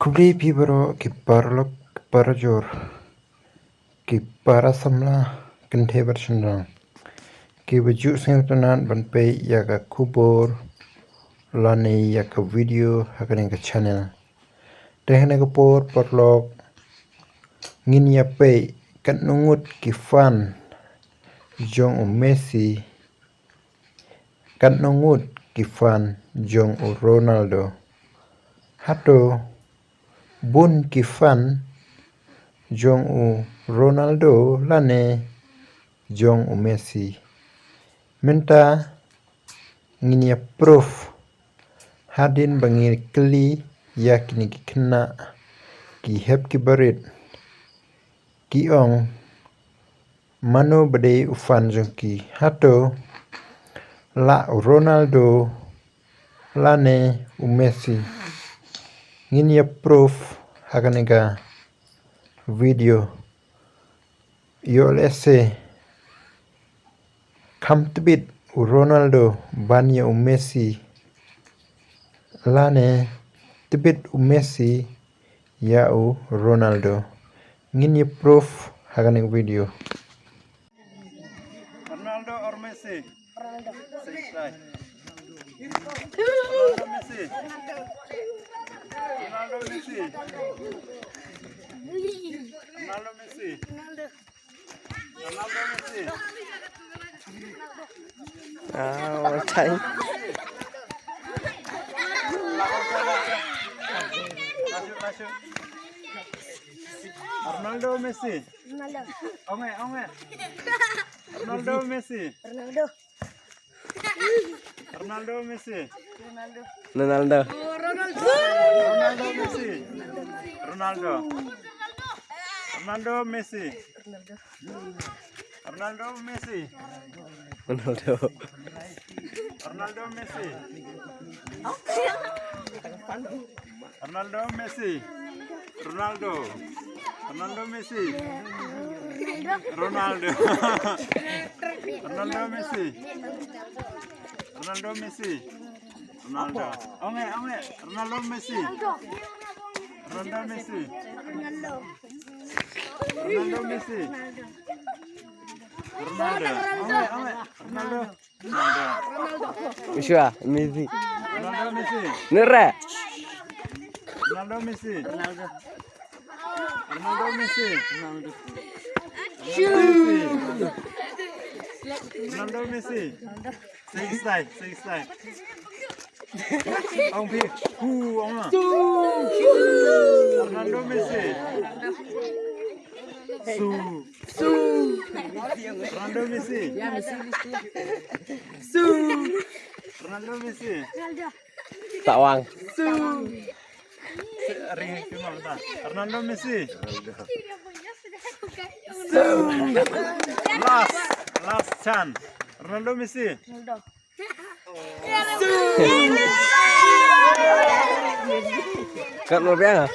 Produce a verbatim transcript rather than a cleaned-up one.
Khublei phi baroh ki paralok ki parajor, ki para samla kynthei bad shynrang, kiba ju sngewtynnat ban peit ïa ka khubor lane ïa ka video ha kane ka channel. Te ha kane ka por paralok ngin ïa peit katno ngut ki fan jong u Messi, katno ngut ki fan jong u Ronaldo. Hato bun ki fan jong u Ronaldo lane jong u Messi? Mynta ngin ïa proof hadien ba ngi kylli ïa kine ki khynnah ki hep ki barit, ki ong mano ba dei u fan jong ki, hato la u Ronaldo lane u Messi. Ngin ïa proof ha kane ka video. Ïoh lehse kham tbit u Ronaldo ban ïa u Messi lane tbit u Messi ïa u Ronaldo. Ngin ïa proof ha kane ka video. Ronaldo or Messi? Ronaldo. Say, say. Ronaldo, Messi. Ronaldo, Messi. Ronaldo, Messi. Ronaldo, Messi. Ah, one time. Ronaldo, Messi. Ronaldo. Ong eh, ong eh. Ronaldo, Messi. Ronaldo. Ronaldo, Messi. Ronaldo. Ronaldo. Ronaldo, Messi. Ronaldo. Ronaldo, Messi. Ronaldo, Messi. Ronaldo. Ronaldo, Messi. Ronaldo, Messi. Ronaldo. Ronaldo, Messi. Ronaldo. Ronaldo, Messi. Ronaldo, Messi. Ronaldo. Ong eh, ong eh. Ronaldo, Messi. Ronaldo, Messi. Ronaldo, Messi. Ronaldo. Ong eh, ong eh. Ronaldo. Messi. Messi. Ronaldo, Messi. Nera. Ronaldo, Messi. Ronaldo, Messi. Ronaldo. Ronaldo, Messi. Ronaldo, Messi. Say style, say style. Ong phi. Hu, ong na. Ronaldo, Messi. Su. Su. Ronaldo, Messi. Su. Ronaldo, Messi. Tawang. Su. Ring, ring, ring. Ronaldo, Messi. Su. Last, last chance. Ronaldo, Messi. Ronaldo. Kat lo biang.